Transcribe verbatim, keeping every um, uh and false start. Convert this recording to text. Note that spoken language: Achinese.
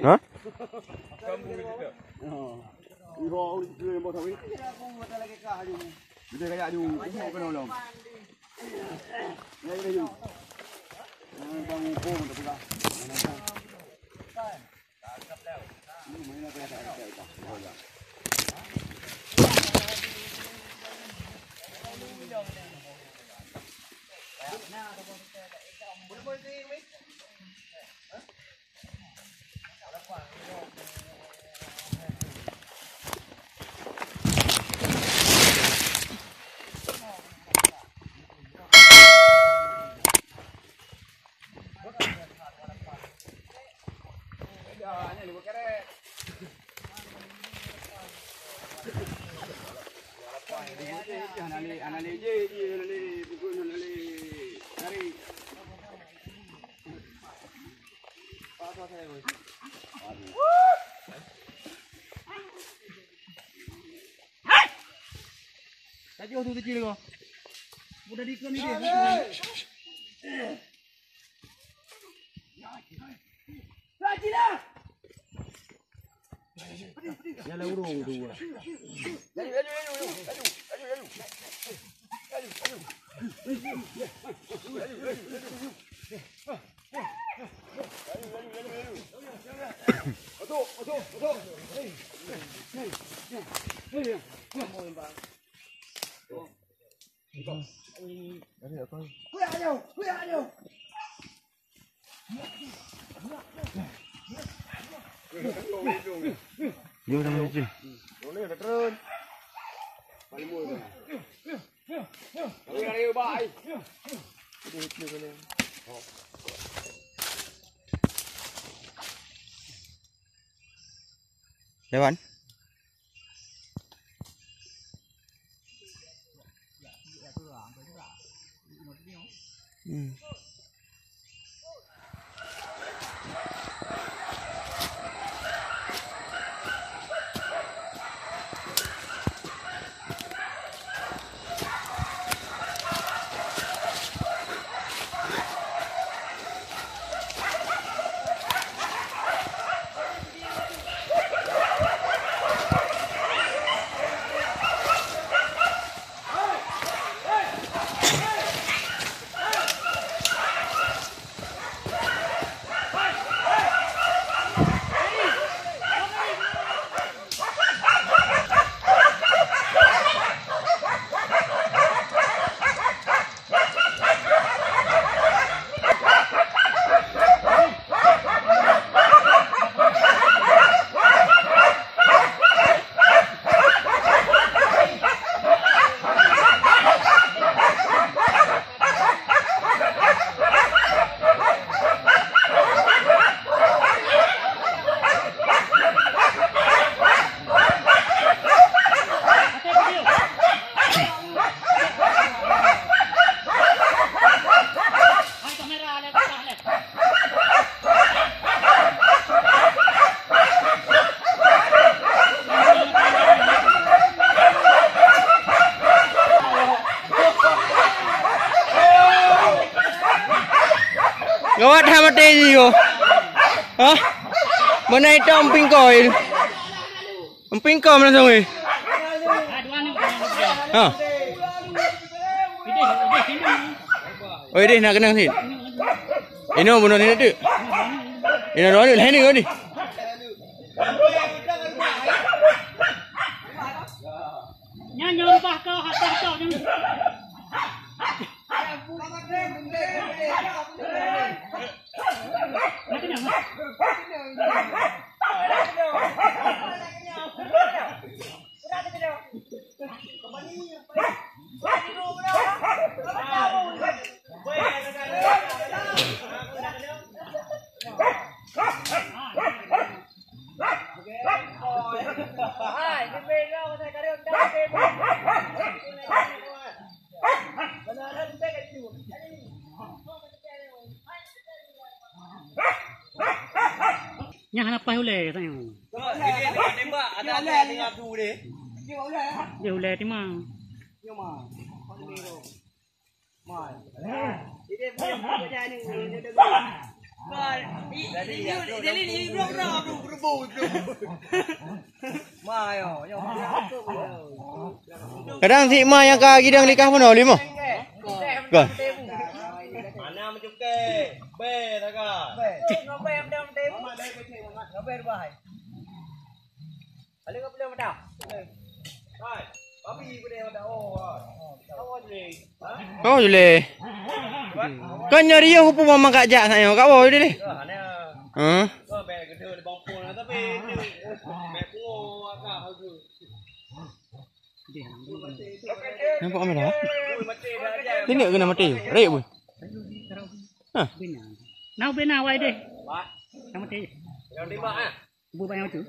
Hah? Tajoh tu kecil kau. Mudah dikon ni dia. Yalah urung tu. Jom sama Cicil. Lewat. Hmm. Gawat that maté jih yo. Hah? Mana hitam pingkoi? Emping kau mana song weh? Ha. Oi deh nak kenang sit. Ino bunoe ni tu. Ino dua ni lain ni ni. Nyan nyoe rubah kau hak kau nyan. Nyan hana paih ulèe katanya. Dia ulèe timang. Kadang si ma nyang ka gidang likah pun lima. Kan? Oh, jule. Kan nyari yang hupu mama kak jak saya kak boy deh. Hah? Nampak kamera? Tengok kena mati. Rek pun. Hah? Nah, bina wai deh. Nama teh? Yang lima ah. Ibu banyak tu.